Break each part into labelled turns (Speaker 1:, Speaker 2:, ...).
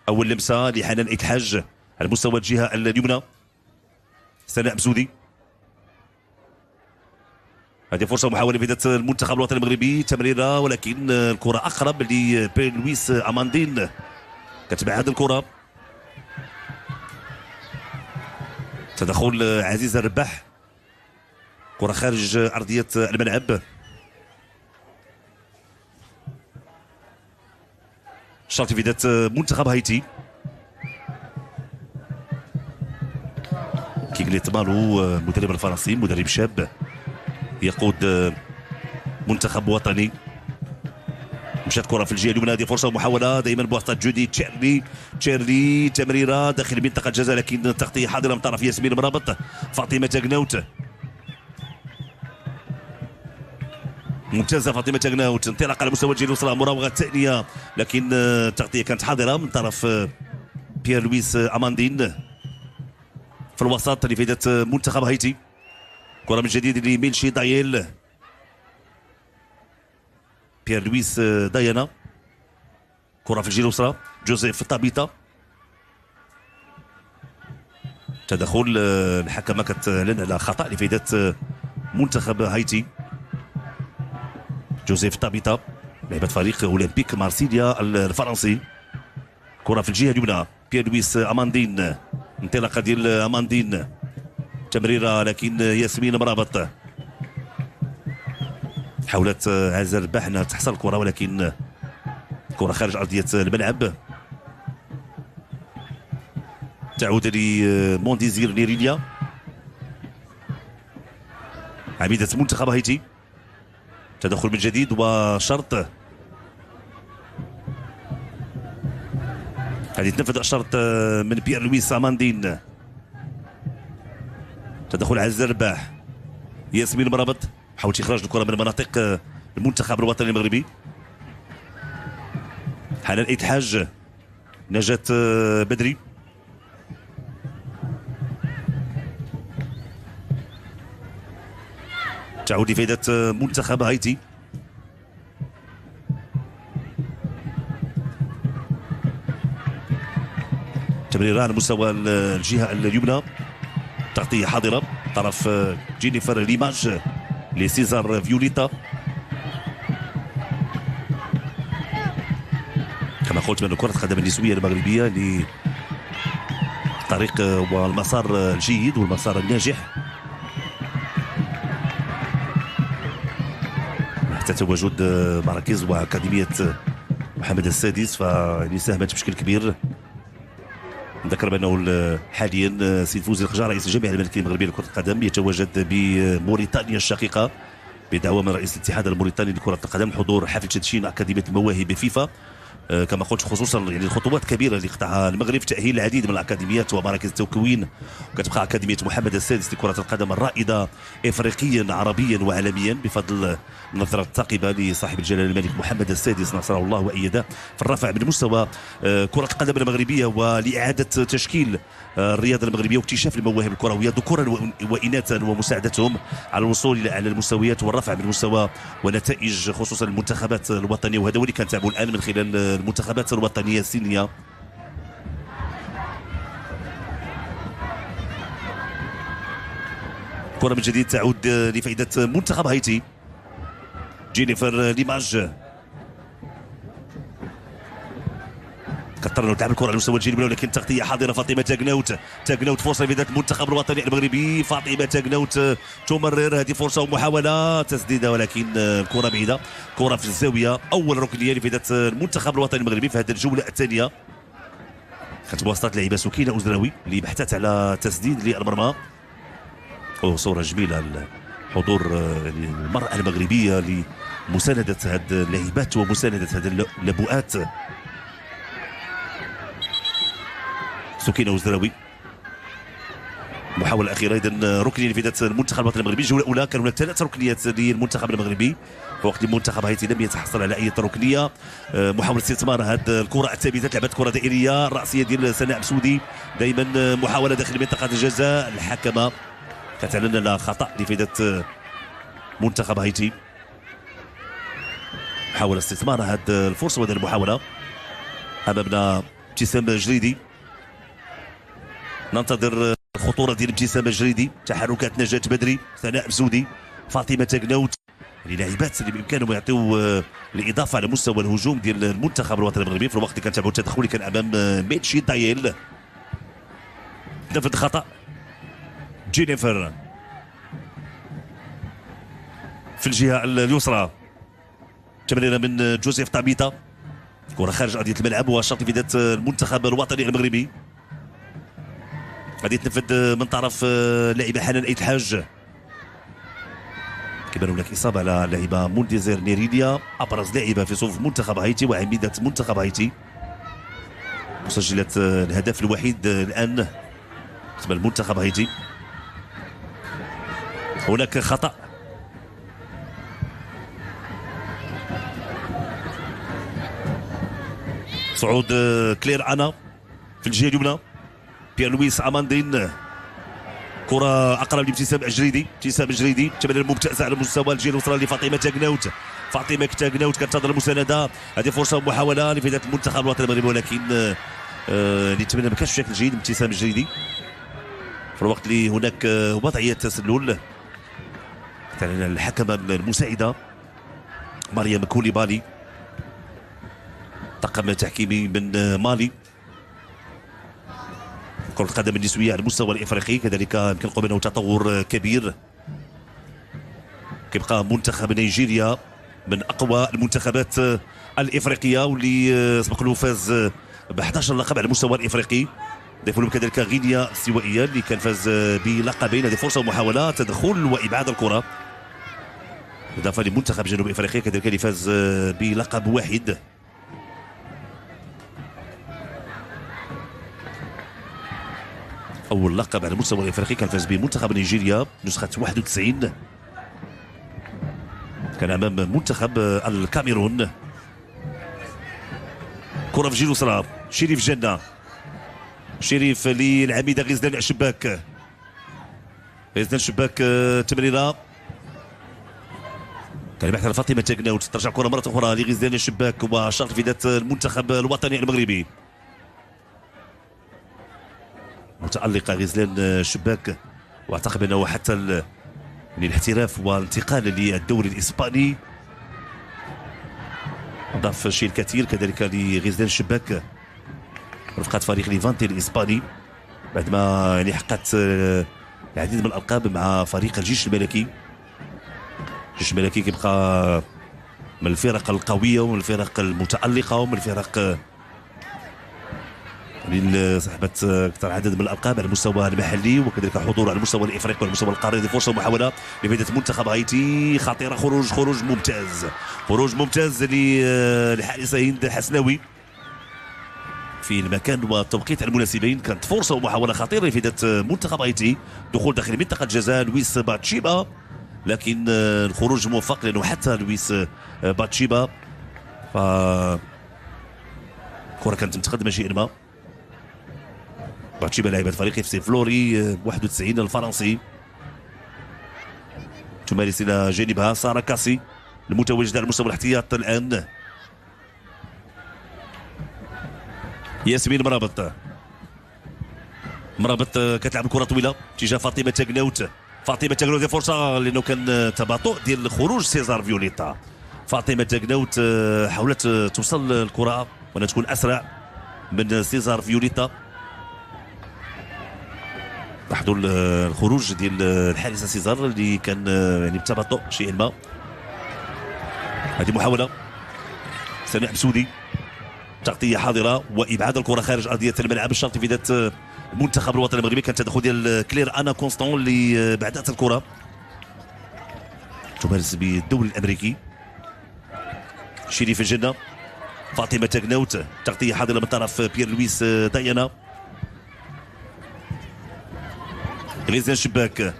Speaker 1: اول لمسه لحنان ايت الحاج على مستوى الجهة اليمنى. سناء مسودي، هذه فرصة محاولة لفائدة المنتخب الوطني المغربي، تمريره ولكن الكره اقرب لبير لويس اماندين، كتبعد الكره. تدخل عزيز الرباح، كره خارج ارضية الملعب. شرط لفائدة منتخب هايتي. كيغلي تمالو المدرب الفرنسي، مدرب شاب يقود منتخب وطني. مشات كرة في الجهة اليمنى، هذه فرصة ومحاولة دائما بواسطة جودي تشيرلي. تشيرلي تمريرة داخل منطقة الجزاء، لكن التغطية حاضرة من طرف ياسمين مرابط. فاطمة تاكناوت، ممتازة فاطمة تاكناوت، انطلاقة على مستوى الجهة اليسرى، مراوغة ثانية لكن التغطية كانت حاضرة من طرف بيير لويس أماندين. في الوسط لفائدة منتخب هايتي. كرة من جديد لميلشي دايل، بيير لويس دايانا. كرة في الجهة اليسرى جوزيف طابيتا. تدخل الحكمة كتعلن على خطأ لفائدة منتخب هايتي. جوزيف طابيتا لعبة فريق أولمبيك مارسيليا الفرنسي. كرة في الجهة اليمنى بيير لويس أماندين، انطلاقة ديال أماندين، تمريرة لكن ياسمين مرابط. حاولت عزيزة الرباح انها تحصل الكرة ولكن الكرة خارج أرضية الملعب. تعود لمونديزير نيريليا عميدة منتخب هايتي. تدخل من جديد وشرط، غادي تنفذ الشرط من بيير لويس أماندين. تدخل عزيز الرباح، ياسمين مرابط حاولت إخراج الكرة من مناطق المنتخب الوطني المغربي. حنان ايت الحاج، نجاة بدري. تعود لفائدة منتخب هايتي. تمريرة على مستوى الجهة اليمنى، تغطية حاضرة طرف جينيفر ليماج لسيزار فيوليتا. كما قلت من كرة القدم النسوية المغربية لطريق والمسار الجيد والمسار الناجح، حتى تواجد مراكز وأكاديمية محمد السادس فيعني ساهمت بشكل كبير. نذكر بأنه حاليا سيد فوزي القجع رئيس الجامعة الملكية المغربية لكرة القدم يتواجد بموريتانيا الشقيقة بدعوة من رئيس الاتحاد الموريتاني لكرة القدم حضور حفل تدشين أكاديمية المواهب فيفا. كما قلت خصوصا يعني الخطوات كبيرة اللي قطعها المغرب في تاهيل العديد من الاكاديميات ومراكز التكوين، وكتبقى اكاديمية محمد السادس لكرة القدم الرائدة افريقيا عربيا وعالميا بفضل النظرة الثاقبه لصاحب الجلاله الملك محمد السادس نصره الله وايده في الرفع من مستوى كره القدم المغربية ولاعاده تشكيل الرياضة المغربية واكتشاف المواهب الكروية ذكورا واناثا ومساعدتهم على الوصول الى اعلى المستويات والرفع من مستوى ونتائج خصوصا المنتخبات الوطنية، وهذا هو اللي كنتابعوا الان من خلال المنتخبات الوطنية السنية. كره من جديد تعود لفائدة منتخب هايتي. جينيفر ليماج كترنو تلعب الكره على مستوى الجانب، ولكن التغطية حاضره فاطمة تاكناوت. تاكناوت فرصة لفائدة المنتخب الوطني المغربي. فاطمة تاكناوت تمرر، هذه فرصة ومحاولة تسديده ولكن الكره بعيدة، كره في الزاوية. اول ركنيه لفائدة المنتخب الوطني المغربي في هذه الجولة الثانية، كانت بواسطة لاعبه سكينة أزراوي اللي بحثت على تسديد للمرمى. وصوره جميلة حضور المراة المغربية لمسانده هذه اللاعبات ومسانده هذه اللبؤات. سكينة وزراوي محاولة أخيرة، إذا ركنية لفائدة المنتخب الوطني المغربي. الجولة الأولى كان هناك 3 ركنيات للمنتخب المغربي، في وقت المنتخب هايتي لم يتحصل على أي ركنية. محاولة استثمار هذه الكرة الثابتة، لعبت كرة دائرية الرأسية ديال سناء مسودي، دائما محاولة داخل منطقة الجزاء. الحكمة كتعلن على خطأ لفائدة منتخب هايتي. محاولة استثمار هذه الفرصة وهذه المحاولة أمامنا ابتسام جريدي، ننتظر الخطورة ديال ابتسام الجريدي، تحركات نجاة بدري، ثناء مسودي، فاطمة تاكناوت، لاعبات اللي بامكانهم يعطيو الاضافة على مستوى الهجوم ديال المنتخب الوطني المغربي. في الوقت اللي كنتابعوا التدخل اللي كان امام ميتشي دايل، نفذ خطا جينيفر في الجهة اليسرى، تمريره من جوزيف طابيتا، كره خارج ارضية الملعب وشرط لفائدة المنتخب الوطني المغربي. غادي تنفذ من طرف اللاعبه حنان ايت الحاج. كيبان هناك اصابه على اللاعبه مونديزير نيريديا، ابرز لاعبه في صفوف منتخب هايتي وعميده منتخب هايتي، مسجله الهدف الوحيد الان بالنسبة لمنتخب هايتي. هناك خطا، صعود كلير انا في الجهة اليمنى، بيير لويس اماندين، كره اقرب لابتسام الجريدي، ابتسام الجريدي تمريره ممتازة على مستوى الجهة اليسرى لفاطمة تاكناوت، فاطمة تاكناوت كتنتظر المساندة، هذه فرصة ومحاولة لفائدة المنتخب الوطني المغربي، ولكن اللي تمنى ما كانش بشكل جيد ابتسام الجريدي. في الوقت اللي هناك وضعية تسلل، تعلن الحكمة المساعدة مريم كوليبالي، طاقم تحكيمي من مالي. كرة القدم النسوية على المستوى الإفريقي كذلك يمكن نقول بأنه تطور كبير. كيبقى منتخب نيجيريا من أقوى المنتخبات الإفريقية، واللي سبق له فاز ب 11 لقب على المستوى الإفريقي. ضيفوا لهم كذلك غينيا السوائية اللي كان فاز بلقبين. هذه فرصة ومحاولة، تدخل وإبعاد الكرة. إضافة لمنتخب جنوب إفريقيا كذلك اللي فاز بلقب واحد. أول لقب على المستوى الإفريقي كان فاز به منتخب نيجيريا نسخة 91، كان أمام منتخب الكاميرون. كرة في الجهة اليسرى، شريف جنة، شريف للعميدة غزلان الشباك، غزلان الشباك تمريرة كان بحث على فاطمة تاكناوت، ترجع كرة مرة أخرى لغزلان الشباك وشرط فداء المنتخب الوطني المغربي. متألقة غزلان الشباك، واعتقد انه حتى الاحتراف والانتقال للدوري الاسباني اضاف شيء الكثير كذلك لغزلان الشباك رفقة فريق ليفانتي الاسباني، بعدما يعني حققت العديد من الالقاب مع فريق الجيش الملكي. الجيش الملكي كيبقى من الفرق القوية ومن الفرق المتألقة ومن الفرق اللي صاحبت اكثر عدد من الالقاب على المستوى المحلي، وكذلك حضور على المستوى الافريقي وعلى المستوى القاري. هذه فرصة ومحاولة لفائدة منتخب هايتي، خطيرة، خروج ممتاز، خروج ممتاز للحارسه هند حسناوي في المكان والتوقيت المناسبين. كانت فرصة ومحاولة خطيرة لفائدة منتخب هايتي، دخول داخل منطقة الجزاء لويس باتشيبا، لكن الخروج موفق لانه حتى لويس باتشيبا ف الكره كانت متقدمة شيئا ما. باتشيبا لاعب فريق اف سي فلوري 91 الفرنسي، تمارس الى جانبها سارة كاسي المتواجدة على مستوى الاحتياط الان. ياسمين مرابط، مرابط كتلعب الكره طويلة تجاه فاطمة تاكناوت، فاطمة تاكناوت فرصة لانه كان تباطؤ ديال خروج سيزار فيوليتا. فاطمة تاكناوت حاولت توصل الكره ولا تكون اسرع من سيزار فيوليتا. لاحظوا الخروج ديال الحارسه سيزار اللي كان يعني بتباطؤ شيئا ما. هذه محاولة سامح مسودي، تغطيه حاضره وابعاد الكره خارج ارضية الملعب. الشرط في ذات المنتخب الوطني المغربي كان تدخل ديال كلير انا كونستون اللي بعدت الكره، تمارس بالدوري الامريكي. شريف الجنة، فاطمة تاكناوت، تغطيه حاضره من طرف بيير لويس دايانا. غزلان شباك،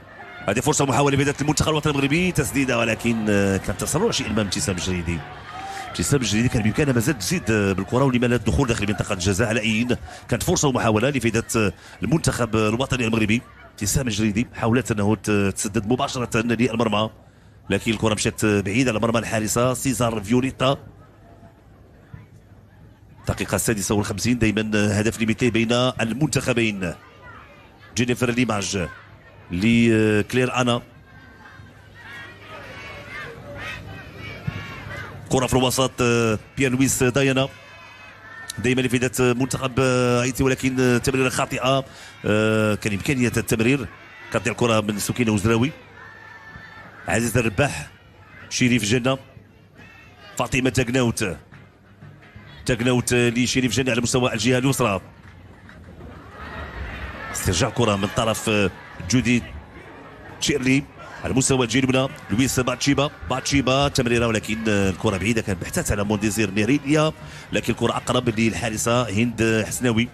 Speaker 1: هذه فرصة محاولة بدات المنتخب الوطني المغربي، تسديده ولكن كان تسرع شيئا ما ابتسام الجريدي. ابتسام الجريدي كان بامكانها مازال تزيد بالكرة ولما لا الدخول داخل منطقة الجزاء. على اي كانت فرصة ومحاولة لفائدة المنتخب الوطني المغربي. ابتسام الجريدي حاولت انه تسدد مباشرة للمرمى، لكن الكره مشات بعيدة على مرمى الحارسه سيزار فيوليتا. الدقيقة 56، دائما هدف لمثله بين المنتخبين. جينيفر ليماج لكلير أنا، كرة في الوسط بيير لويس دايانا، دائما لفائدة منتخب هايتي، ولكن تمريرة خاطئة. كان إمكانية التمرير، كتضيع الكرة من سكينة وزراوي. عزيز الرباح، شريف جنة، فاطمة تاكناوت، تاكناوت لشريف جنة على مستوى الجهة اليسرى. استرجاع كرة من طرف جودي تشيرلي على مستوى الجهة اليمنى، لويس باتشيبا، باتشيبا تمريره ولكن الكرة بعيدة، كان بحثت على مونديزير نيريديا، لكن الكرة أقرب للحارسة هند حسناوي.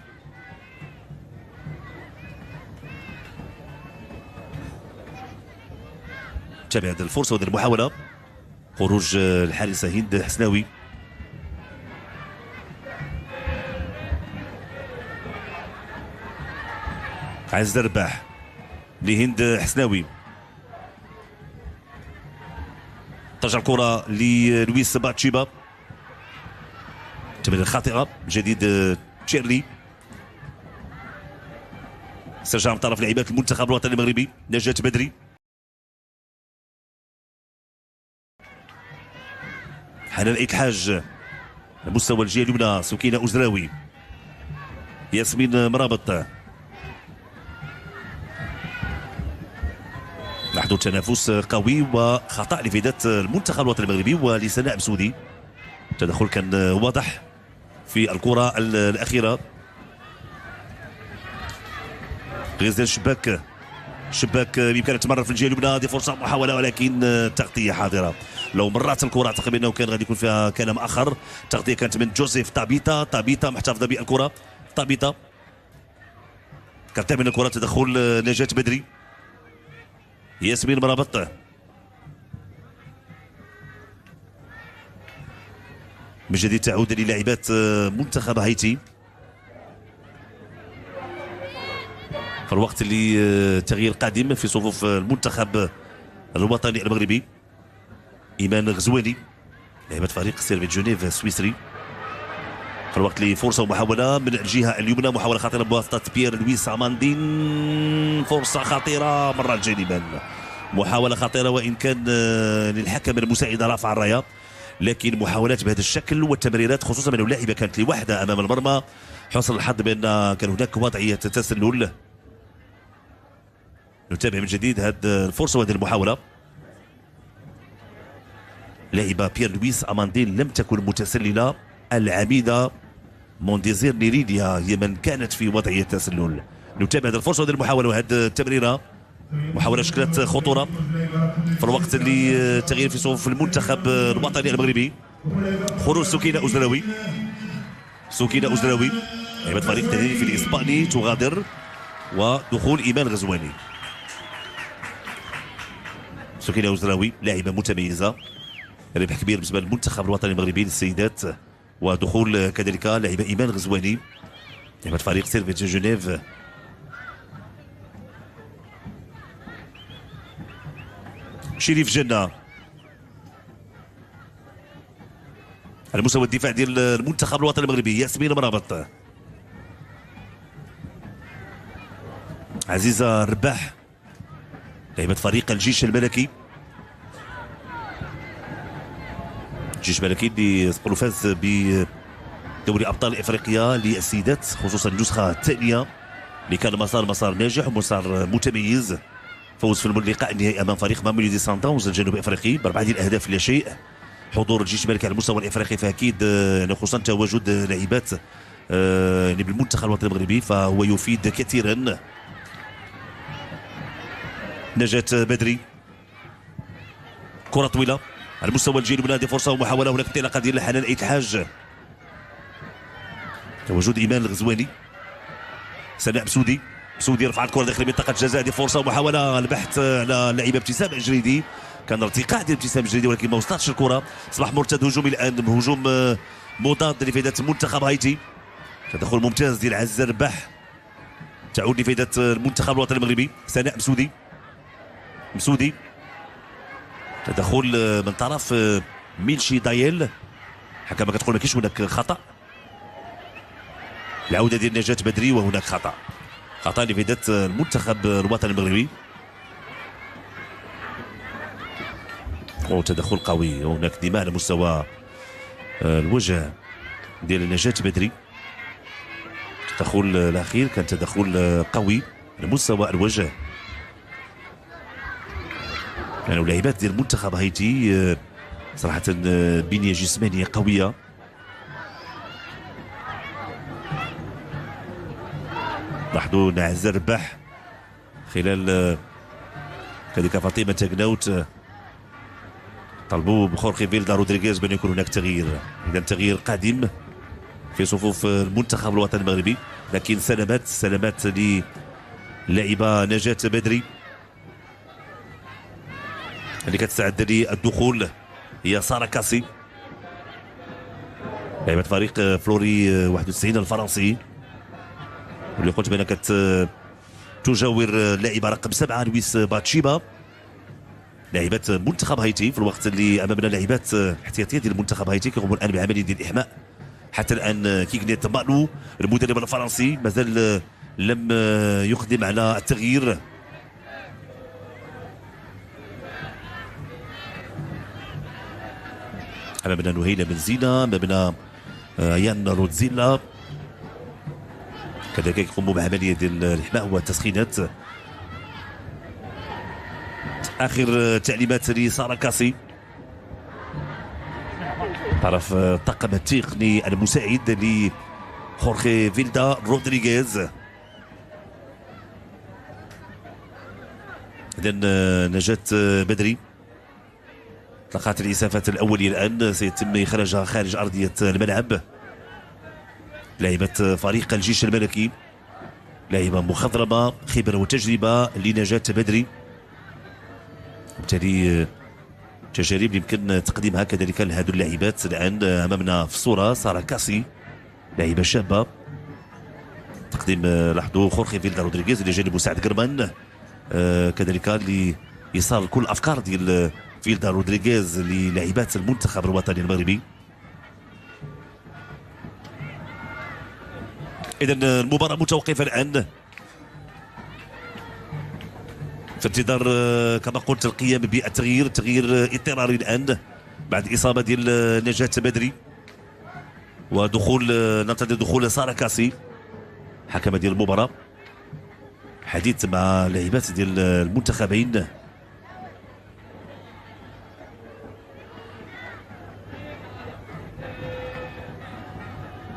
Speaker 1: تابع هذه الفرصة وهذه المحاولة، خروج الحارسة هند حسناوي. عز الرباح لهند حسناوي، ترجع الكرة للويس باتشيبا، تمريرة خاطئة جديد تشيرلي. استرجع من طرف لاعبات المنتخب الوطني المغربي نجاة بدري. حنان عيد الحاج مستوى الجهة اليمنى، سكينة أزراوي، ياسمين مرابط. نحن تنافس قوي وخطأ لفائدة المنتخب الوطني المغربي ولسناء مسودي. التدخل كان واضح في الكرة الأخيرة. غزال شباك، شباك بإمكانه تمرر في الجهة اليمنى، هذه فرصة محاولة ولكن التغطية حاضرة. لو مرات الكرة أعتقد أنه كان غادي يكون فيها كلام آخر. التغطية كانت من جوزيف تابيتا، تابيتا محتفظة بالكرة، تابيتا كتعمل من الكرة، تدخل نجاة بدري، ياسمين مرابط. من جديد تعود للاعبات منتخب هايتي في الوقت اللي تغيير قادم في صفوف المنتخب الوطني المغربي. إيمان غزواني لاعبة فريق سيرفيت جنيف السويسري. في الوقت اللي فرصة ومحاولة من الجهة اليمنى، محاولة خطيرة بواسطة بيير لويس أماندين، فرصة خطيرة مرة الجانبان، محاولة خطيرة وإن كان للحكم المساعدة رافع الراية، لكن محاولات بهذا الشكل والتمريرات خصوصا من اللاعبة كانت لوحدها أمام المرمى. حسن الحظ بأن كان هناك وضعية تسلل. نتابع من جديد هذه الفرصة وهذه المحاولة. لاعبة بيير لويس أماندين لم تكن متسللة، العميدة مونديزير نيريديا هي من كانت في وضعية تسلل. نتابع هذه الفرصة وهذه المحاولة وهذه التمريرة، محاولة شكلت خطورة في الوقت اللي تغيير في صفوف المنتخب الوطني المغربي. خروج سكينة أزراوي، سكينة أزراوي لاعبة فريق تنريف الإسباني تغادر، ودخول إيمان غزواني. سكينة أزراوي لاعبة متميزة، ربح كبير بالنسبة للمنتخب الوطني المغربي للسيدات، ودخول كذلك لاعبة إيمان غزواني لاعبة فريق سيرفيت جنيف. شريف جنة على مستوى الدفاع ديال المنتخب الوطني المغربي، ياسمين مرابط، عزيزة الرباح لاعبة فريق الجيش الملكي، الجيش الملكي اللي سبقوا فاز بدوري ابطال افريقيا للسيدات، خصوصا النسخة الثانية اللي كان مسار ناجح ومسار متميز. فوز في اللقاء النهائي امام فريق ماميلودي سانداونز الجنوب افريقي باربعة ديال الاهداف لا شيء. حضور الجيش الملكي على المستوى الافريقي فاكيد يعني خصوصا تواجد لاعبات يعني بالمنتخب الوطني المغربي فهو يفيد كثيرا. نجاة بدري، كرة طويلة على مستوى الجيل اليمنى، هذه فرصة ومحاولة، هناك انطلاقة ديال حنان ايت الحاج، تواجد ايمان الغزواني، سناء مسودي، مسودي رفع الكرة داخل منطقة الجزاء، هذه فرصة ومحاولة البحث على اللاعبة ابتسام الجريدي، كان ارتقاء ديال ابتسام الجريدي ولكن ما وصلتش الكرة. اصبح مرتد هجومي الآن، هجوم مضاد لفائدة منتخب هايتي. تدخل ممتاز ديال عز الرباح، تعود لفائدة المنتخب الوطني المغربي. سناء مسودي، مسودي تدخل من طرف ميلشي دايل، حكما كتقول ما كاينش هناك خطأ. العودة ديال نجاة بدري وهناك خطأ، خطأ لفائدة المنتخب الوطني المغربي، وتدخل قوي، وهناك دماء على مستوى الوجه ديال نجاة بدري. التدخل الأخير كان تدخل قوي على مستوى الوجه. يعني اللاعبات ديال منتخب هايتي صراحة بنية جسمانية قوية. لاحظوا نعز الرباح خلال كذلك فاطمة تاكناوت طلبوا بخورخي فيلدا رودريغيز بأن يكون هناك تغيير. إذا تغيير قادم في صفوف المنتخب الوطني المغربي، لكن سلامات سلامات للاعبة نجاة بدري اللي كتساعد للدخول هي سارة كاسي لاعبة فريق فلوري 91 الفرنسي، واللي قلت بأنها كتجاور اللاعبة رقم 7 لويس باتشيبا لاعبة منتخب هايتي. في الوقت اللي أمامنا لاعبات احتياطية ديال منتخب هايتي كيقوموا الآن بعملية ديال الإحماء. حتى الآن كيغنيت مالو المدرب الفرنسي مازال لم يقدم على التغيير. أمامنا نهيلة بنزينة، أمامنا يان رودزيلا كذلك يقوموا بعملية ديال الإحماء والتسخينات. آخر تعليمات لسارة كاسي طرف الطاقم التقني المساعد لخورخي فيلدا رودريغيز. إذن نجاة بدري تلقات الإسافات الأولية الآن، سيتم إخراجها خارج أرضية الملعب. لاعبة فريق الجيش الملكي، لاعبة مخضرمة، خبرة وتجربة لنجاة بدري، وبالتالي تجارب اللي يمكن تقديمها كذلك لهذو اللاعبات. الآن أمامنا في الصورة سارة كاسي لاعبة شابة، تقديم لاحظوا خورخي فيلدا رودريغيز إلى جانب مساعد كرمان، كذلك لإيصال كل الأفكار ديال فيلدا رودريغيز للاعبات المنتخب الوطني المغربي. إذن المباراة متوقفة الآن في انتظار كما قلت القيام بالتغيير، تغيير اضطراري الآن بعد إصابة ديال نجاة بدري ودخول، ننتظر دخول سارة كاسي حكمة ديال المباراة. حديث مع لاعبات ديال المنتخبين.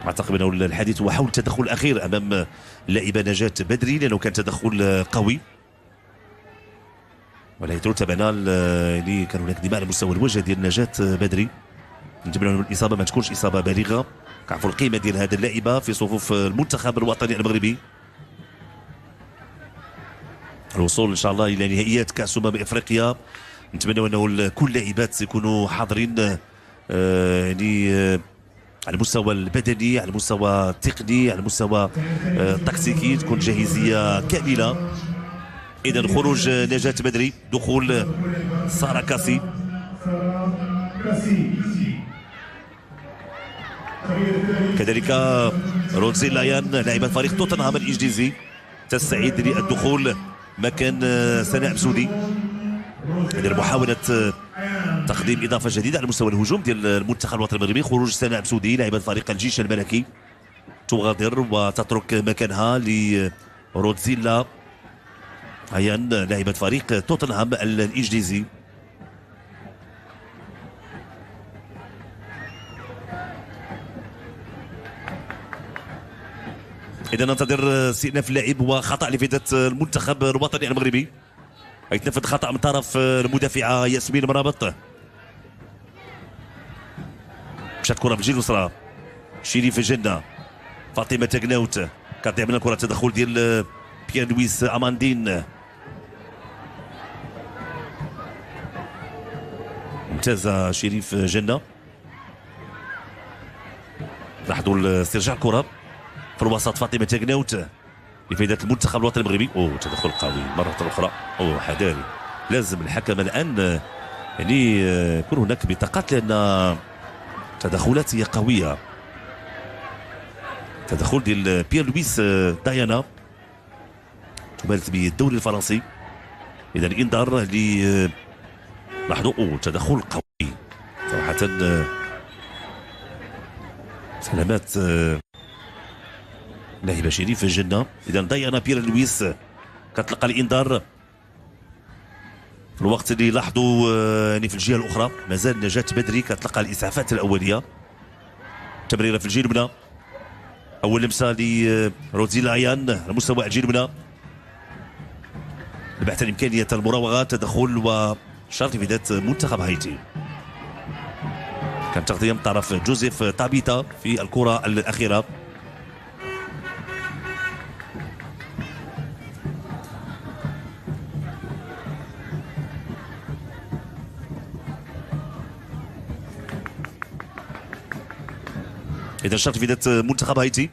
Speaker 1: اعتقد انه الحديث هو حول التدخل الاخير امام اللاعبه نجاة بدري لانه كان تدخل قوي، ولا تابعنا يعني كان هناك دماء على مستوى الوجه ديال نجاة بدري. نتمنى انه الاصابة ما تكونش اصابه بالغة. كنعرفوا القيمة ديال هذه اللاعبه في صفوف المنتخب الوطني المغربي. الوصول ان شاء الله الى نهائيات كاس امم افريقيا، نتمنى انه كل اللاعبات يكونوا حاضرين يعني على المستوى البدني، على المستوى التقني، على المستوى التكتيكي، تكون جاهزية كاملة. اذا خروج نجاة بدري، دخول سارة كاسي. كذلك رودزي لايان لاعبة فريق توتنهام الانجليزي تستعيد للدخول مكان سناء مسودي. إذا محاولة تقديم إضافة جديدة على مستوى الهجوم ديال المنتخب الوطني المغربي. خروج سناء مسودي لاعبة فريق الجيش الملكي تغادر وتترك مكانها لرودزيلا هيان لاعبة فريق توتنهام الإنجليزي. إذا ننتظر استئناف اللعب وخطأ لفائدة المنتخب الوطني المغربي. يتنفذ خطأ من طرف المدافعة ياسمين مرابط. مشات كرة في الجهة اليسرى، شريف جنة، فاطمة تاكناوت كتضيع من الكرة. التدخل ديال بيير لويس أماندين ممتازة شريف جنة. لاحظوا استرجاع الكرة في الوسط، فاطمة تاكناوت لفائدة المنتخب الوطني المغربي. أوه تدخل قوي مرة أخرى. أوه حذاري، لازم الحكم الآن يعني يكون هناك بطاقات لأن تدخلات هي قوية. تدخل ديال بيير لويس دايانا تمارس بالدوري الفرنسي. اذا الانذار اللي لاحظوا تدخل قوي صراحة، سلامات لاعبه شريف الجنة. اذا دايانا بيير لويس كتلقى الانذار في الوقت اللي لاحظوا يعني في الجهة الاخرى مازال نجاة بدري كتلقى الاسعافات الاولية. تمريره في الجهة اليمنى، اول لمسه لروزيلا عيان على مستوى الجهة اليمنى، البحث عن امكانية المراوغه، تدخل وشرط في ذات منتخب هايتي. كان تغطيه من طرف جوزيف تابيتا في الكره الاخيرة. اذا شرط في ذات منتخب هايتي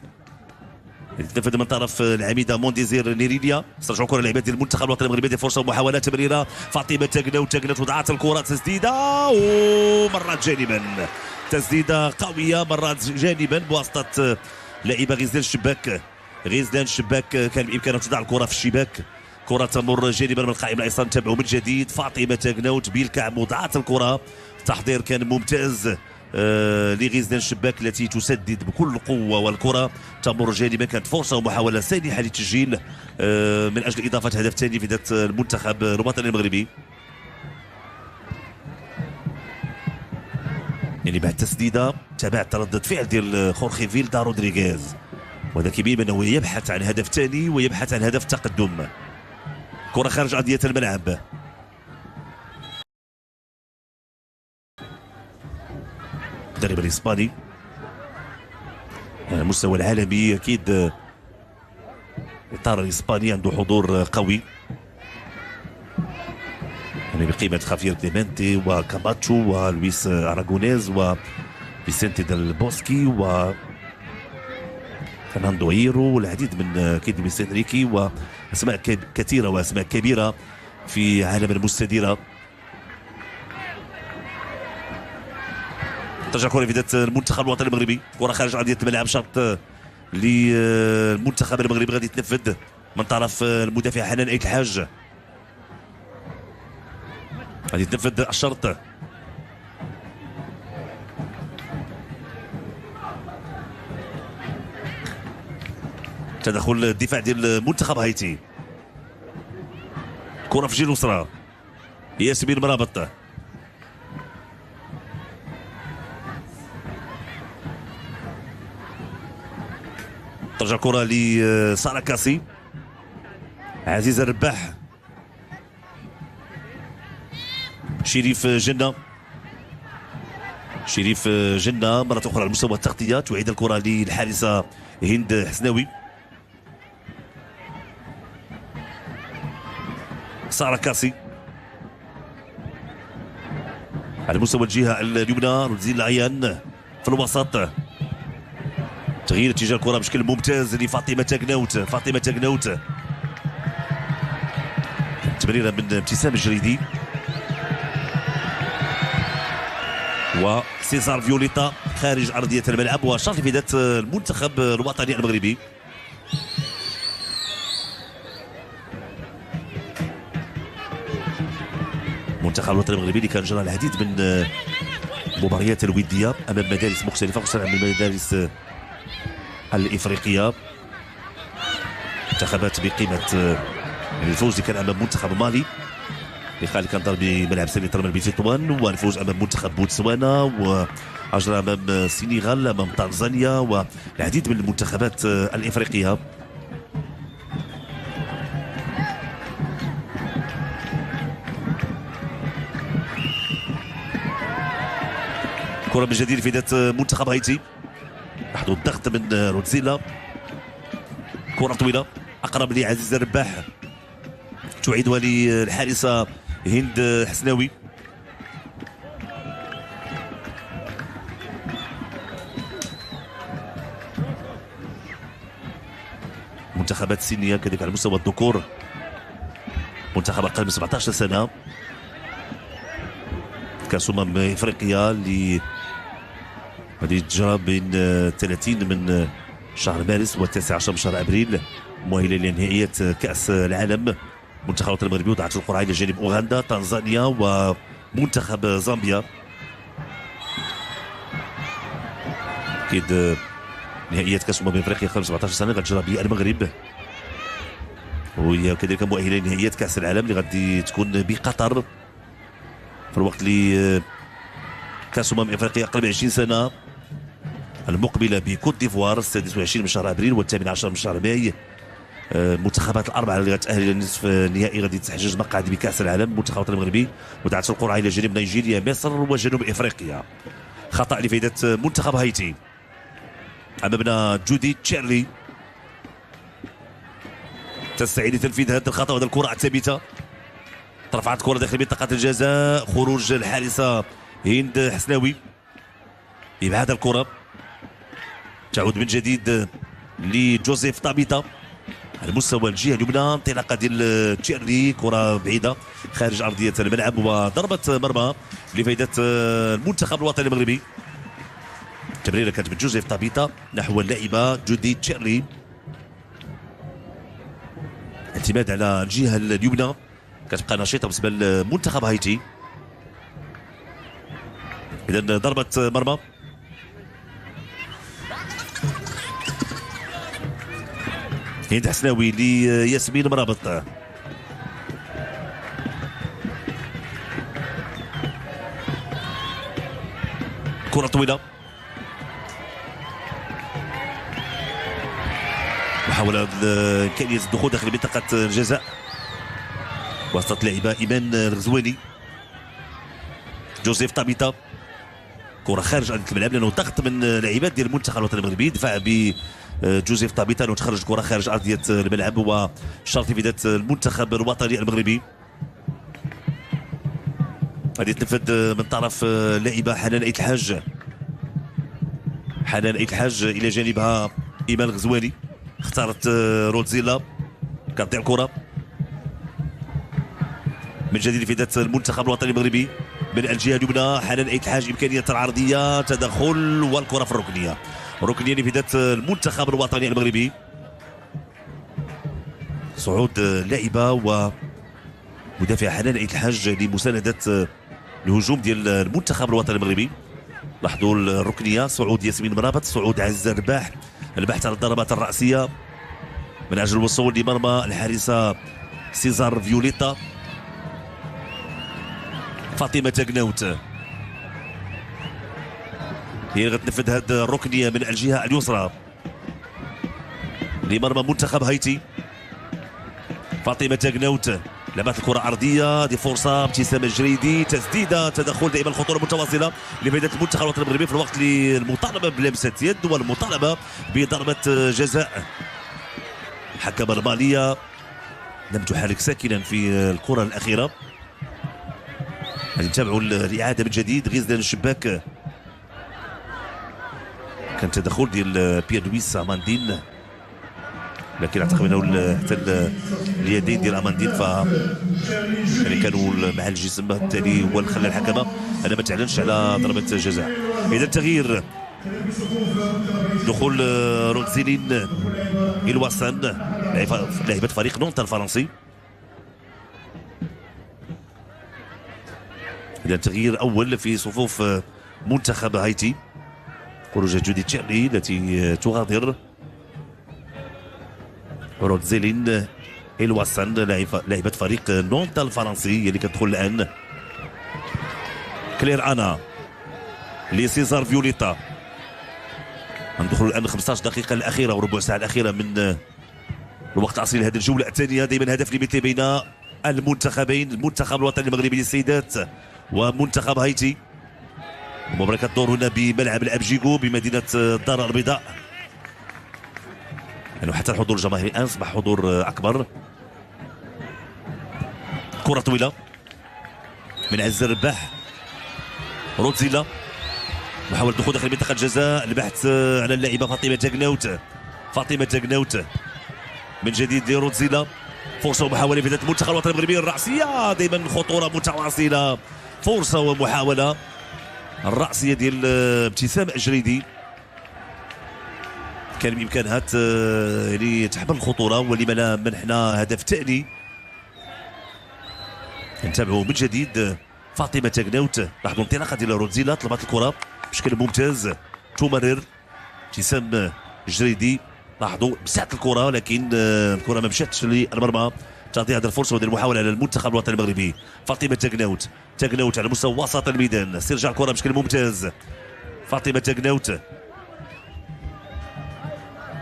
Speaker 1: تنفذ من طرف العميده مونديزير نيريليا. استرجعوا كره اللاعبات ديال المنتخب الوطني المغربي، ديال فرصة ومحاولة تمريره فاطمة تاكنوت وضعت الكره تسديده ومرات جانبا، تسديده قوية مرات جانبا بواسطة لاعبه غزلان الشباك. غزلان الشباك كان بامكانها تضع الكره في الشباك، كره تمر جانبا من القائم الايسر. نتابعوا من جديد فاطمة تاكنوت بالكعب وضعت الكره، التحضير كان ممتاز لغزلان الشباك التي تسدد بكل قوة والكره تمر جانبا. كانت فرصة ومحاولة سانحه للتسجيل من اجل اضافه هدف ثاني في ذات المنتخب الوطني المغربي. يعني بعد تسديده تابعت ردة فعل ديال خورخي فيلدا رودريغيز، وهذا كيبين انه يبحث عن هدف ثاني ويبحث عن هدف تقدم. كره خارج ارضية الملعب، المدرب الاسباني على المستوى العالمي اكيد الاطار الاسباني عنده حضور قوي، يعني بقيمة خافير كليمنتي وكاماتشو ولويس اراغونيز وفيسنتي ديل بوسكي و فرناندو هيرو والعديد من اكيد لويس انريكي واسماء كثيرة واسماء كبيرة في عالم المستديرة. ترجع كرة في ذات المنتخب الوطني المغربي، كرة خارج أرضية الملعب، شرط للمنتخب المغربي غادي يتنفذ من طرف المدافع حنان أيت الحاج. غادي يتنفذ الشرط. تدخل الدفاع ديال منتخب هايتي، كرة في الجهة اليسرى، ياسمين مرابط. ترجع كرة لسارة كاسي، عزيزة الرباح، شريف جنة، شريف جنة مرة أخرى على مستوى التغطية، تعيد الكرة للحارسة هند حسناوي. سارة كاسي على مستوى الجهة اليمنى، رزين العيان في الوسط، تغيير اتجاه الكرة بشكل ممتاز لفاطمة تاكنوت. فاطمة تاكنوت تمريرة من ابتسام الجريدي وسيزار فيوليتا خارج أرضية الملعب، وشرط في ذات المنتخب الوطني المغربي. المنتخب الوطني المغربي اللي كان جرى العديد من المباريات الودية أمام مدارس مختلفة، خصوصا أمام المدارس الإفريقية، منتخبات بقيمة الفوز اللي كان أمام منتخب مالي، اللقاء اللي كان دار بملعب سامي ترمل بتطوان، والفوز أمام منتخب بوتسوانا، وأجرى أمام السنغال، أمام تنزانيا، والعديد من المنتخبات الإفريقية. كرة من جديد في ذات منتخب هايتي، لاحظوا الضغط من روتزيلا، كرة طويلة أقرب لعزيز الرباح، تعيدها للحارسة هند حسناوي. منتخبات السنية كذلك على مستوى الذكور، منتخب أقل من 17 سنة، كأس أمم إفريقيا اللي غادي تجرى بين 30 من شهر مارس و19 من شهر ابريل، مؤهلة لنهائيات كاس العالم. منتخب الوطني المغربي وضعت القرعة الى جانب اوغندا، تنزانيا ومنتخب زامبيا. اكيد نهائيات كاس امم افريقيا 17 سنة غتجرى بالمغرب، وهي كذلك مؤهلة لنهائيات كاس العالم اللي غادي تكون بقطر في الوقت اللي كاس امم افريقيا اقل من 20 سنة المقبلة بكوت ديفوار 26 من شهر ابريل و18 من شهر ماي. المنتخبات الاربعة اللي غتاهل الى النصف النهائي غادي تحجز مقعد بكاس العالم. المنتخب الوطني المغربي وضعت القرعة الى جانب نيجيريا، مصر وجنوب افريقيا. خطا لفائدة منتخب هايتي. امامنا جودي تشيرلي تستعيد لتنفيذ هذا الخطا وهذه الكره الثابتة. ترفعت الكره داخل منطقة الجزاء، خروج الحارسه هند حسناوي، ابعاد الكره، تعود من جديد لجوزيف طابيتا على مستوى الجهة اليمنى. انطلاقة ديال تشيرلي، كره بعيدة خارج ارضية الملعب وضربه مرمى لفائدة المنتخب الوطني المغربي. التمريره كانت من جوزيف طابيتا نحو اللاعبه جودي تشيرلي، اعتماد على الجهة اليمنى كتبقى نشيطه بالنسبة لمنتخب هايتي. اذا ضربه مرمى. هند حسناوي لياسمين مرابط. كرة طويلة، محاولة إمكانية الدخول داخل منطقة الجزاء وسط لاعبة إيمان الغزواني. جوزيف طابيتا، كرة خارج أرضية الملعب لأنه ضغط من لاعبات ديال المنتخب الوطني المغربي، دفع ب جوزيف طابيتا لو تخرج الكرة خارج أرضية الملعب وشرط لفائدة المنتخب الوطني المغربي. غادي تنفذ من طرف اللاعبة حنان أيت الحاج. حنان أيت الحاج إلى جانبها إيمان الغزواني، اختارت رودزيلا، كتضيع الكرة من جديد لفائدة المنتخب الوطني المغربي من الجهة اليمنى. حنان أيت الحاج، إمكانية العرضية، تدخل والكرة في الركنية. ركنية لفائدة المنتخب الوطني المغربي. صعود لاعبة ومدافع حنان أيت الحاج لمساندة الهجوم ديال المنتخب الوطني المغربي. لاحظوا الركنية، صعود ياسمين مرابط، صعود عزيز الرباح، البحث على الضربات الرأسية من أجل الوصول لمرمى الحارسة سيزار فيوليتا. فاطمة تاكناوت هي اللي غتنفذ هذه الركنية من الجهة اليسرى لمرمى منتخب هايتي. فاطمة تاكناوت لعبت الكرة أرضية، دي فرصة ابتسامة الجريدي، تسديدة، تدخل، دائما الخطورة متواصلة لفائدة المنتخب الوطني المغربي في الوقت اللي المطالبة بلمسة يد والمطالبة بضربة جزاء. الحكمة المالية لم تحرك ساكنا في الكرة الأخيرة. نتابعوا الإعادة من جديد. غزلان الشباك، كان تدخل ديال بيير لويس أماندين، لكن اعتقد انه حتى اليدين ديال اماندين ف يعني كانوا مع الجسم، بالتالي هو اللي خلى الحكمة انا ما تعلنش على ضربه جزاء. اذا التغيير، دخول رودزيلين الواسان لاعبه فريق نونت الفرنسي. اذا تغيير اول في صفوف منتخب هايتي، خروج جودي تشيرلي التي تغادر. رودزيلين الواسان لاعبة فريق نونت الفرنسي اللي كتدخل الآن. كلير أنا لسيزار فيوليتا. ندخل الآن 15 دقيقة الأخيرة وربع ساعة الأخيرة من الوقت الأصلي لهذه الجولة الثانية. دائما هدف لمثلي بين المنتخبين، المنتخب الوطني المغربي للسيدات ومنتخب هايتي. المباراة كتدور هنا بملعب الأبجيكو بمدينة الدار البيضاء. يعني حتى الحضور الجماهيري الآن أصبح حضور أكبر. كرة طويلة من عز الرباح، رودزيلا محاولة الدخول داخل منطقة الجزاء، البحث على اللاعبة فاطمة تاكناوت. فاطمة تاكناوت من جديد لرودزيلا، فرصة ومحاولة في المنتخب الوطني المغربي الرأسية، دائما خطورة متواصلة، فرصة ومحاولة الرأسية ديال ابتسام الجريدي. كان بامكانها يعني تحمل الخطورة ولما لا منحنا هدف ثاني. نتابعوا من جديد فاطمة تاكناوت، لاحظوا انطلاقة ديال روتزيلا، طلبت الكره بشكل ممتاز، تمرر ابتسام الجريدي، لاحظوا مسحت الكره لكن الكره ما مشاتش للمرمى. تعطي هذه الفرصة وهذه المحاولة على المنتخب الوطني المغربي. فاطمة تاكناوت، تاكناوت على مستوى وسط الميدان، استرجاع الكره بشكل ممتاز. فاطمة تاكناوت،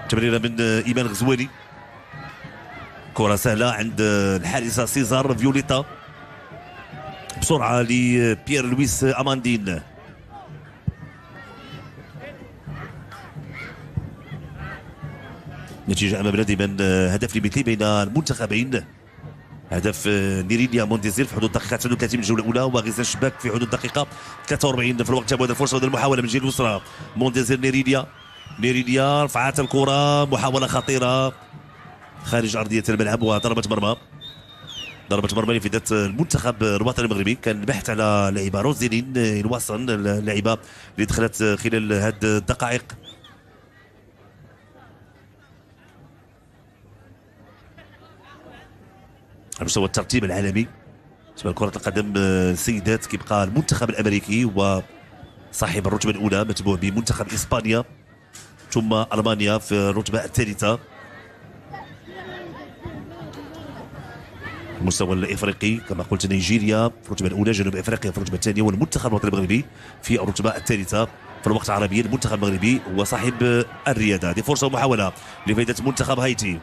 Speaker 1: تمريره من ايمان غزواني، كره سهلة عند الحارسه سيزار فيوليتا، بسرعة لبيير لويس اماندين. نتيجة امامنا دائما هدف لمثلي بين المنتخبين، هدف نيرينيا مونديزير في حدود الدقيقة 39 من الجولة الاولى، وغيزان شباك في حدود الدقيقة 43 في الوقت. هذه الفرصة وهذه المحاولة من الجهة اليسرى، مونديزير نيرينيا، نيرينيا رفعت الكره، محاولة خطيرة خارج ارضية الملعب وضربه مرمى، ضربة مرمى لفائدة المنتخب الوطني المغربي. كان البحث على لاعبة روزيلين الوصن، اللاعبة اللي دخلت خلال هذه الدقائق. على مستوى الترتيب العالمي بالنسبة لكرة القدم السيدات كيبقى المنتخب الأمريكي وصاحب الرتبة الأولى، متبوع بمنتخب إسبانيا ثم ألمانيا في الرتبة الثالثة. المستوى الافريقي كما قلت نيجيريا في الرتبة الاولى، جنوب افريقيا في الرتبة الثانية، والمنتخب الوطني المغربي في الرتبة الثالثة. في الوقت العربي المنتخب المغربي هو صاحب الرياده. هذه فرصة ومحاولة لفائدة منتخب هايتي،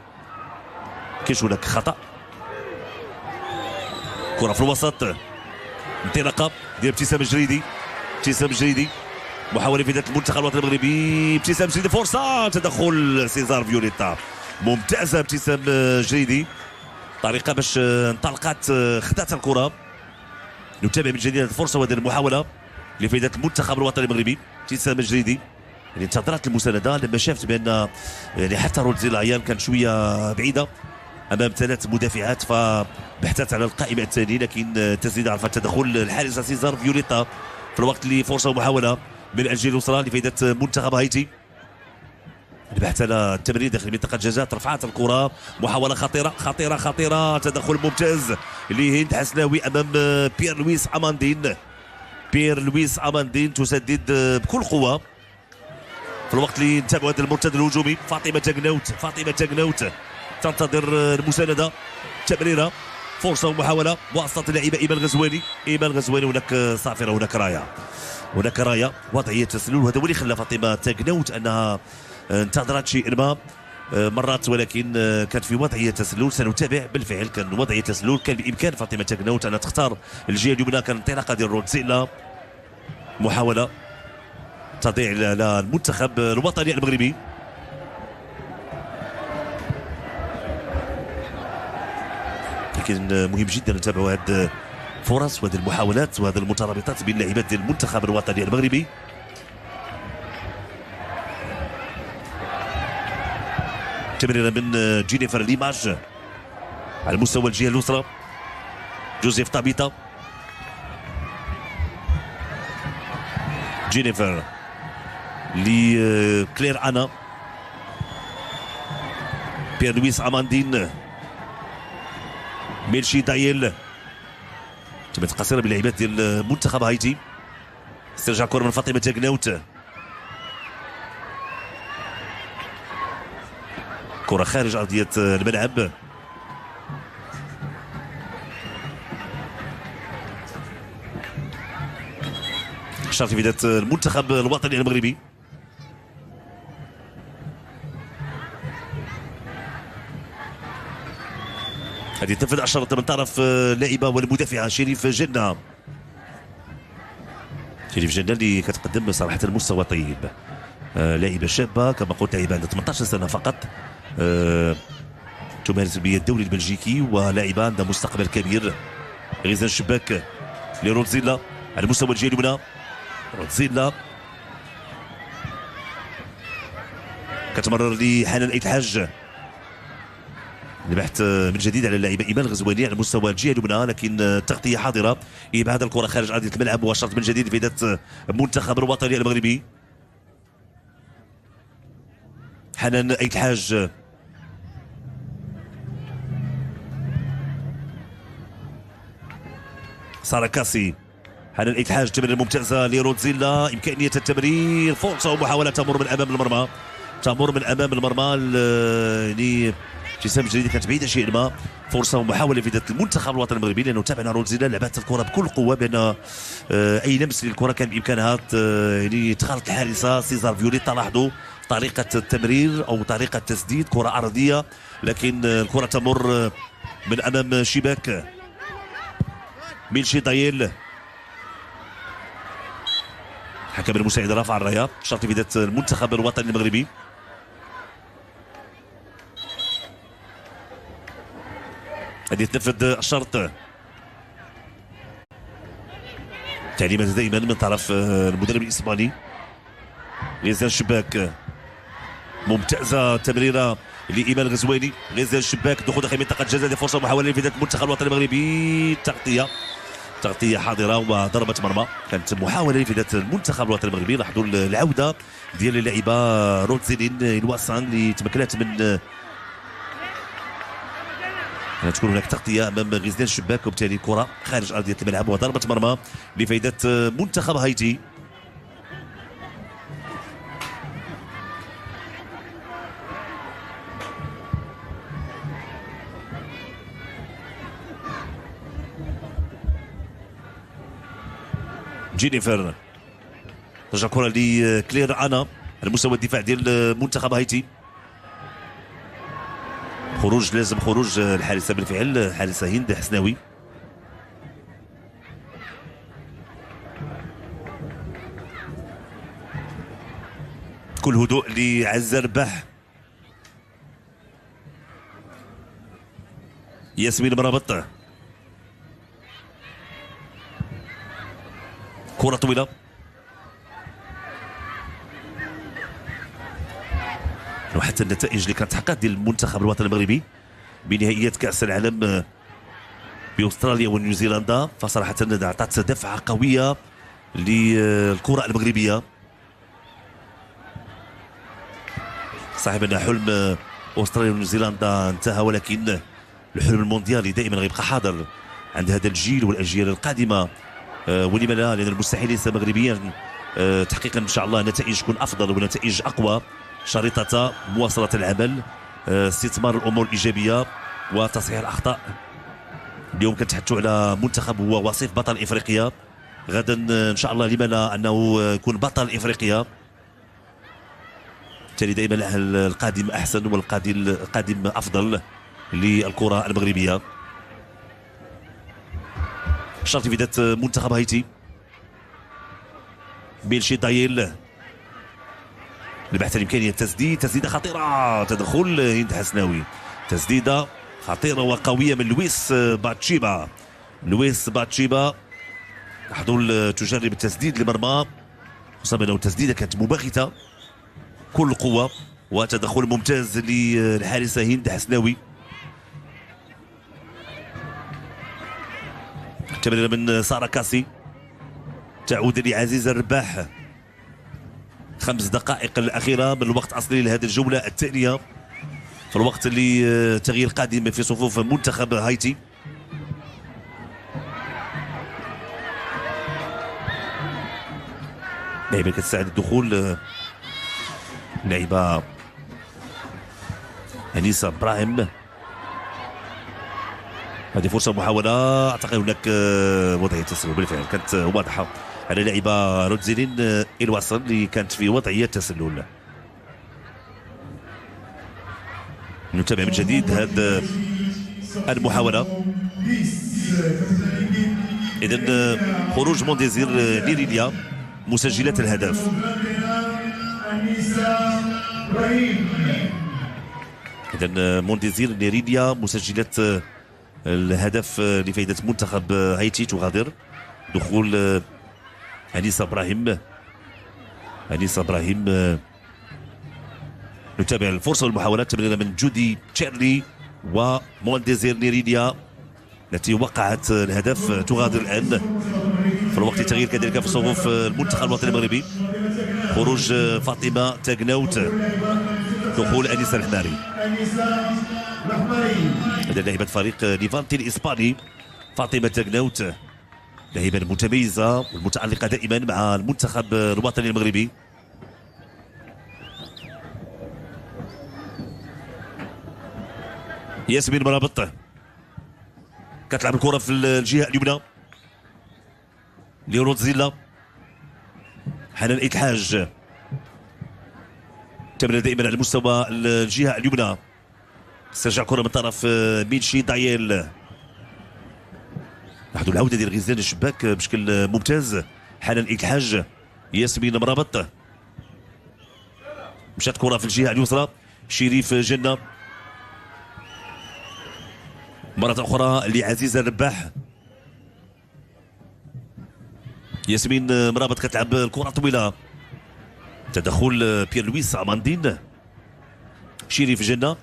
Speaker 1: كاينش هناك خطا. كره في الوسط، انطلاقة ديال ابتسام الجريدي، ابتسام الجريدي محاولة لفائدة المنتخب الوطني المغربي. ابتسام الجريدي فرصة، تدخل سيزار فيوليتا، ممتازة ابتسام الجريدي، طريقه باش انطلقت خدات الكره. نتابع من جديد هذه الفرصة وهذه المحاولة لفائدة المنتخب الوطني المغربي. ابتسام الجريدي يعني انتظرت المساندة لما شافت بان يعني حتى روتزيلا عيان كانت شوية بعيدة امام ثلاث مدافعات، فبحثت على القائمة الثانية، لكن التسديده عرفت تدخل الحارسه سيزار فيوليتا في الوقت اللي فرصة ومحاولة من الجهة اليسرى لفائدة منتخب هايتي. البحث على التمرير داخل منطقة الجزاء، رفعت الكرة، محاولة خطيرة خطيرة خطيرة، تدخل ممتاز لهند حسناوي أمام بيير لويس أماندين. بيير لويس أماندين تسدد بكل قوة في الوقت اللي نتابعوا هذا المرتد الهجومي. فاطمة تاكناوت، فاطمة تاكناوت تنتظر المساندة، تمريرة، فرصة ومحاولة بواسطة اللاعبة إيمان غزواني. إيمان غزواني، هناك صافرة، هناك راية، هناك راية، وضعية تسلل، وهذا هو اللي خلى فاطمة تاكناوت أنها انتظرت شيء ما مرات، ولكن كانت في وضعية تسلل. سنتابع بالفعل كان وضعية تسلل، كان بامكان فاطمة تاكناوت ان تختار الجهة اليمنى، كان انطلاقة ديال روتزيلا، محاولة تضيع على المنتخب الوطني المغربي. لكن مهم جدا نتابعوا هذه الفرص وهذه المحاولات وهذه المترابطات بين اللاعبات ديال المنتخب الوطني المغربي. تمريره من جينيفر ليماج على مستوى الجهة اليسرى، جوزيف طابيتا، جينيفر لكلير انا، بيير لويس اماندين، ميلشي دايل. تمت قصيرة باللاعبات ديال منتخب هايتي. استرجع كره من فاطمة تاكناوت، كرة خارج أرضية الملعب. شرط في المنتخب الوطني المغربي. هذه تنفذ 10 من طرف اللاعبة والمدافعة شريف جنة. شريف جنة اللي كتقدم صراحة مستوى طيب، لاعبة شابة كما قلت، لاعبة عندها 18 سنة فقط، تمارس بالدوري البلجيكي ولاعبة عندها مستقبل كبير. غيزان شباك لروتزيلا على مستوى الجهة اليمنى، روتزيلا كتمرر لحنان ايت الحاج. البحث من جديد على اللاعبه ايمان غزواني على مستوى الجهة اليمنى، لكن التغطية حاضره. ابعاد الكره خارج ارضية الملعب وشرط من جديد لفائدة المنتخب الوطني المغربي. حنان ايت الحاج. سارة كاسي، حنان ايت الحاج، تمرير ممتازة لروتزيلا، امكانية التمرير، فرصة ومحاولة تمر من امام المرمى، تمر من امام المرمى. يعني ابتسام الجريدي كانت بعيدة شيئا ما. فرصة ومحاولة في ذات المنتخب الوطني المغربي، لانه تابعنا روتزيلا لعبت الكره بكل قوة، بان اي لمس للكرة كان بامكانها يعني تخالط الحارسه سيزار فيوليتا. لاحظوا طريقه التمرير او طريقه التسديد، كره ارضية لكن الكره تمر من امام شباك ميلشي دايل. حكم المساعد رفع الراية، شرط في ذات المنتخب الوطني المغربي. غادي يتنفذ الشرط. تعليمات دائما من طرف المدرب الاسباني. غزال شباك، ممتازة تمريره لايمان غزواني. غزال شباك، دخول داخل منطقة الجزاء، فرصة محاولة لفائدة المنتخب الوطني المغربي. تغطيه حاضره وضربه مرمى، كانت محاولة لفائدة المنتخب الوطني المغربي. لاحظوا العودة ديال اللاعبه روتزيلين الواسان اللي تمكنت من تكون هناك تغطيه امام غزلان الشباك، وبالتالي الكره خارج ارضية الملعب وضربه مرمى لفائدة منتخب هايتي. جينيفر ترجع كره لكلير انا على مستوى الدفاع ديال منتخب هايتي. خروج، لازم خروج الحارسه بالفعل، الحارسه هند حسناوي. كل هدوء لعزة رباح. ياسمين مرابط، كرة طويلة، وحتى النتائج اللي كانت تحققت ديال المنتخب الوطني المغربي بنهائيات كأس العالم باستراليا ونيوزيلندا، فصراحة أعطت دفعة قوية للكرة المغربية. صاحب أن حلم استراليا ونيوزيلندا انتهى، ولكن الحلم المونديالي دائما غيبقى حاضر عند هذا الجيل والأجيال القادمة. ولما لا، لأن المستحيل ليس مغربيا تحقيقا إن شاء الله نتائج تكون أفضل ونتائج أقوى، شريطة مواصلة العمل، استثمار الأمور الإيجابية وتصحيح الأخطاء. اليوم كنتحدثوا على منتخب هو وصيف بطل إفريقيا، غدا إن شاء الله لما لا أنه يكون بطل إفريقيا. بالتالي دائما القادم أحسن والقادم أفضل للكرة المغربية. شرط في ذات منتخب هايتي. بيلشي دايل البحث عن امكانية التسديد، تسديده خطيرة، تدخل هند حسناوي، تسديده خطيرة وقويه من لويس باتشيبا. لويس باتشيبا لاحظوا تجرب التسديد لمرمى، خصوصا انه التسديده كانت مباغته كل قوة، وتدخل ممتاز للحارسه هند حسناوي. تمريره من سارة كاسي تعود لعزيز الرباح. 5 دقائق الأخيرة من الوقت الأصلي لهذه الجولة الثانية، في الوقت اللي تغيير قادم في صفوف منتخب هايتي. لعيبة كتساعد الدخول، لعيبة أنيسة إبراهيم. هذه فرصة محاولة، أعتقد هناك وضعية تسلل بالفعل كانت واضحة على لاعبة روتزيلين الوصل اللي كانت في وضعية تسلل. نتابع من جديد هذه المحاولة. إذا خروج مونديزير ليريليا مسجلة الهدف. إذا مونديزير ليريليا مسجلة الهدف لفائدة منتخب هايتي تغادر. دخول أنيسة إبراهيم. أنيسة إبراهيم نتابع الفرصة والمحاولات. تمريرة من جودي تشارلي ومونديزير نيريديا التي وقعت الهدف تغادر الآن. في الوقت تغيير كذلك في صفوف المنتخب الوطني المغربي، خروج فاطمة تاغناوت دخول انيسة الحماري. هذا لاعبه فريق ليفانتي الاسباني فاطمة تاكناوت، لاعبه المتميزة والمتالقه دائما مع المنتخب الوطني المغربي. ياسمين مرابط كتلعب الكره في الجهة اليمنى لروتزيلا، حنان ايت الحاج تمرير دائما على مستوى الجهة اليمنى، استرجع كره من طرف مينشي دايل. لاحظوا العودة ديال غزلان الشباك بشكل ممتاز. حنان ايت الحاج، ياسمين مرابط، مشات كره في الجهة اليسرى، شريف جنة مرة أخرى لعزيزة الرباح. ياسمين مرابط كتلعب الكرة طويلة، تدخل بيير لويس أماندين، شريف جنة،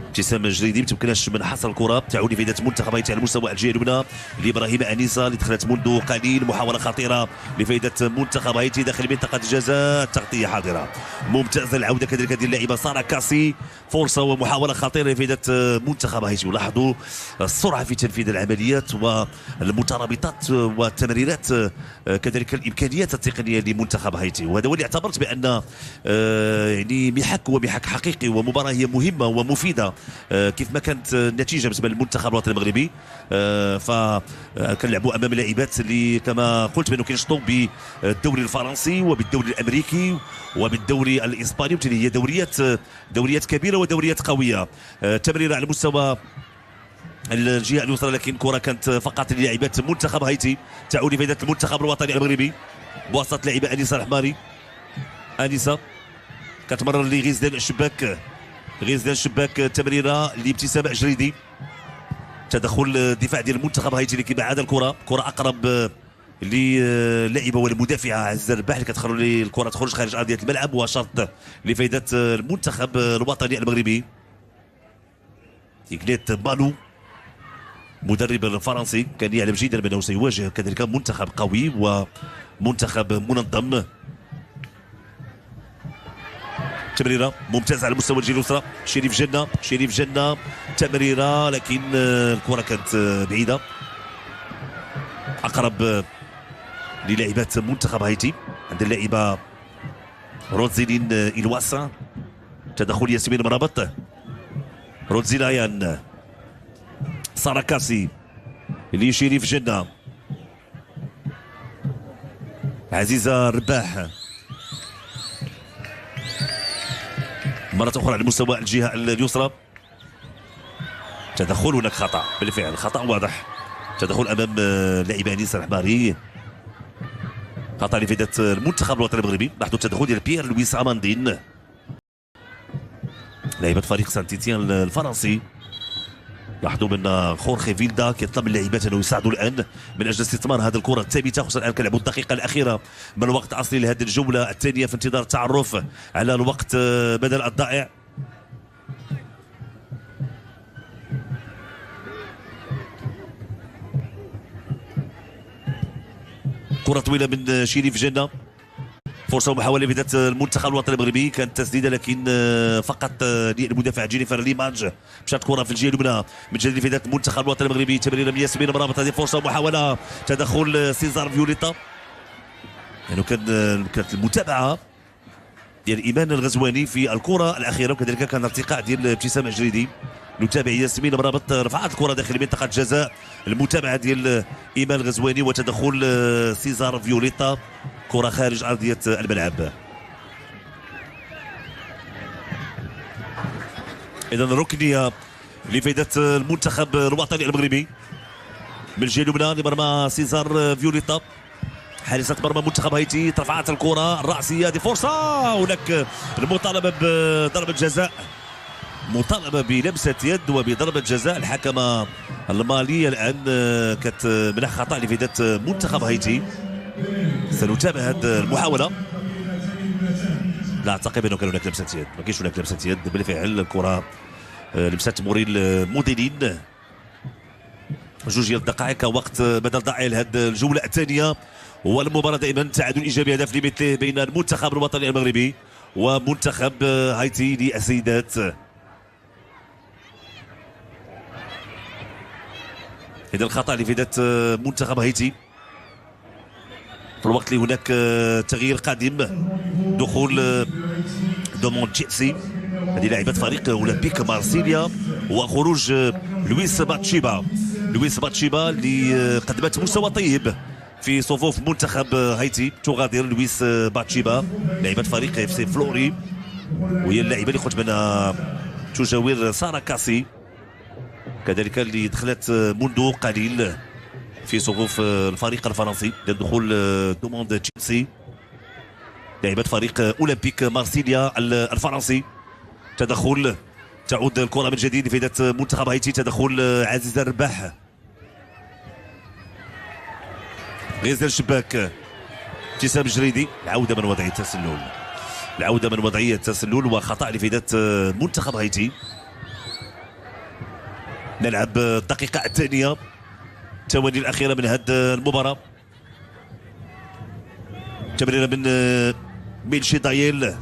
Speaker 1: ابتسام الجريدي ما تمكنش من حصر الكره، تعود لفائدة منتخب هايتي على مستوى الجهة اليمنى لابراهيم انيسة اللي دخلت منذ قليل. محاولة خطيرة لفائدة منتخب هايتي داخل منطقة الجزاء، تغطيه حاضره ممتازة. العودة كذلك ديال اللاعبه ساره كاسي، فرصة ومحاولة خطيرة لفائدة منتخب هايتي. ولاحظوا السرعة في تنفيذ العمليات والمترابطات والتمريرات، كذلك الامكانيات التقنية لمنتخب هايتي. وهذا هو اللي اعتبرت بان يعني محك ومحك حقيقي ومباراة هي مهمة ومفيدة كيف ما كانت النتيجة بالنسبة للمنتخب الوطني المغربي. فكنلعبوا امام لاعبات اللي كما قلت بانه كينشطوا بالدوري الفرنسي وبالدوري الامريكي وبالدوري الاسباني، وبالتالي هي دوريات كبيرة ودوريات قوية. تمريره على مستوى الجهة اليسرى، لكن كره كانت فقط للاعبات منتخب هايتي، تعود لفائدة المنتخب الوطني المغربي بواسطة لاعبه انيسة الحماري. انيسة كتمرر لغزلان الشباك، غزلان الشباك تمريره لابتسام اجريدي. تدخل الدفاع ديال المنتخب هايتي اللي كيبعد الكره، كره اقرب للاعبه والمدافعه عزيزه الرباح اللي كتخرج الكره تخرج خارج ارضية الملعب، وشرط لفائدة المنتخب الوطني المغربي. إغنيت مالو مدرب الفرنسي كان يعلم جيدا بانه سيواجه كذلك منتخب قوي ومنتخب منظم. تمريره ممتازة على مستوى الجهة اليسرى، شريف جنة، شريف جنة تمريره لكن الكره كانت بعيدة، اقرب للاعبات منتخب هايتي عند اللاعبه روزيلين الواسا. تدخل ياسمين مرابط، روزيلايان، سارة كاسي لشريف جنة، عزيزه الرباح مرة أخرى على مستوى الجهة اليسرى. تدخل هناك خطأ، بالفعل خطأ واضح، تدخل أمام لاعب أنيس الحماري، خطأ لفائدة المنتخب الوطني المغربي. لاحظوا التدخل ديال بيير لويس أماندين لاعبة فريق سانتيتيان الفرنسي. لاحظوا بان خورخي فيلدا كيطلب من اللاعبات انه يساعدوا الان من اجل استثمار هذه الكره الثابتة، خصوصا الان كنلعبوا الدقيقة الاخيرة من الوقت الاصلي لهذه الجولة الثانية في انتظار التعرف على الوقت بدل الضائع. كره طويلة من شريف جنة، فرصة ومحاولة لفائدة المنتخب الوطني المغربي، كانت تسديده لكن فقط للمدافع جينيفر ليماج. مشات كره في الجهة اليمنى من جديد لفائدة المنتخب الوطني المغربي، تمريره من ياسمين مرابط، هذه فرصة ومحاولة، تدخل سيزار فيوليتا. يعني كانت المتابعة ديال ايمان الغزواني في الكره الاخيرة، وكذلك كان ارتقاء ديال ابتسام الجريدي. نتابع ياسمين مرابط، رفعت الكره داخل منطقة الجزاء، المتابعة ديال ايمان الغزواني وتدخل سيزار فيوليتا، كره خارج ارضية الملعب. اذا ركنيه لفائدة المنتخب الوطني المغربي من الجهة اليمنى لمرمى سيزار فيوليتا، حارسة مرمى منتخب هايتي. ترفعت الكرة الرأسية، هذه فرصة، هناك المطالبة بضربة جزاء، مطالبة بلمسة يد وبضربة جزاء. الحكمة المالية الآن كتمنح خطأ لفائدة منتخب هايتي. سنتابع هذه المحاولة. لا أعتقد أنه كان هناك لمسة يد، ما كاينش هناك لمسة يد بالفعل. الكرة لمسة موريل موديلين. جوج ديال الدقائق وقت بدل ضائع لهذه الجولة الثانية، والمباراة دائما تعادل إيجابي هدف لمثله بين المنتخب الوطني المغربي ومنتخب هايتي للسيدات. إذا الخطأ لفائدة منتخب هايتي في الوقت اللي هناك تغيير قادم، دخول دومون تشيلسي هذه لاعبة فريق اولمبيك مارسيليا، وخروج لويس باتشيبا. لويس باتشيبا اللي قدمت مستوى طيب في صفوف منتخب هايتي. تغادر لويس باتشيبا لاعبة فريق اف سي فلوري، وهي اللاعبة اللي قلت بأنها تجاور سارة كاسي كذلك اللي دخلت منذ قليل في صفوف الفريق الفرنسي. دخول دوموند تشيلسي لاعبة فريق اولمبيك مارسيليا الفرنسي. تدخل، تعود الكرة من جديد لفائدة منتخب هايتي. تدخل عزيز الرباح، غزل الشباك، ابتسام الجريدي. العودة من وضعية التسلل، العودة من وضعية التسلل وخطأ لفائدة منتخب هايتي. نلعب الدقيقة الثانية، الثواني الأخيرة من هذه المباراة. تمريرة من ميلشي دايل،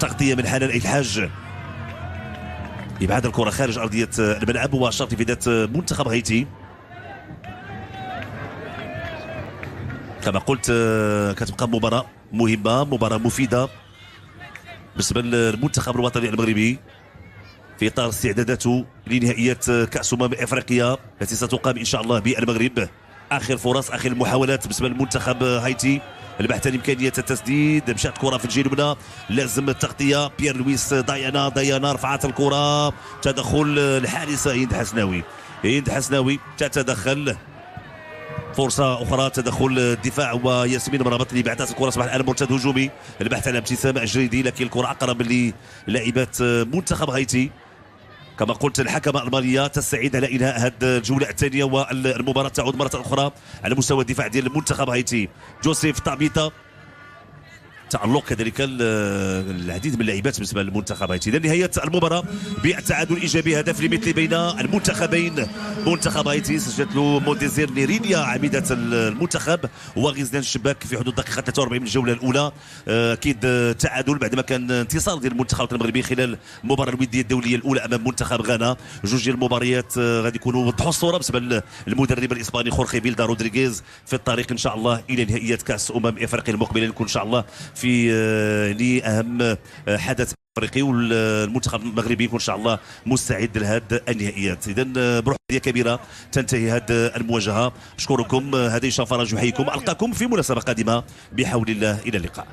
Speaker 1: تغطية من حنان الحاج، إبعاد الكرة خارج أرضية الملعب وشرط لفائدة منتخب هايتي. كما قلت كتبقى مباراة مهمة، مباراة مفيدة بالنسبة للمنتخب الوطني المغربي في إطار استعداداته لنهائيات كأس أمم إفريقيا التي ستقام إن شاء الله بالمغرب. آخر فرص، آخر المحاولات بالنسبة للمنتخب هايتي. البحث عن إمكانية التسديد، مشات كرة في الجهة اليمنى، لازم التغطية. بيير لويس دايانا، دايانا رفعت الكرة، تدخل الحارسة هند حسناوي. هند حسناوي تتدخل، فرصة أخرى، تدخل الدفاع وياسمين مرابط اللي بعثت الكرة. أصبح الآن مرتد هجومي، البحث عن ابتسام الجريدي لكن الكرة أقرب للاعبات منتخب هايتي. كما قلت الحكمة الألمانية تستعيد على إنهاء هذه الجولة الثانية والمباراة تعود مرة أخرى على مستوى الدفاع ديال المنتخب هايتي. جوزيف تابيتا، تألق كذلك العديد من اللاعبات بالنسبة للمنتخب هايتي. إذا نهاية المباراة بالتعادل الإيجابي، هدف لمثل بين المنتخبين. منتخب هايتي سجلت له موديزير نيرينيا عميدة المنتخب وغزلان الشباك في حدود دقيقة 43 من الجولة الأولى. أكيد تعادل بعدما كان انتصار ديال المنتخب المغربي خلال المباراة الودية الدولية الأولى أمام منتخب غانا. جوج ديال المباريات غادي يكونوا وضحوا الصورة بالنسبة للمدرب الإسباني خورخي فيلدا رودريغيز في الطريق إن شاء الله إلى نهائيات كأس أمم إفريقيا المقبلة، نكون إن شاء الله في لأهم حدث افريقي، والمنتخب المغربي يكون ان شاء الله مستعد لهذه النهائيات. اذا بروح كبيرة تنتهي هذه المواجهة. اشكركم، هذه هشام فرج يحييكم، القاكم في مناسبة قادمة بحول الله، الى اللقاء.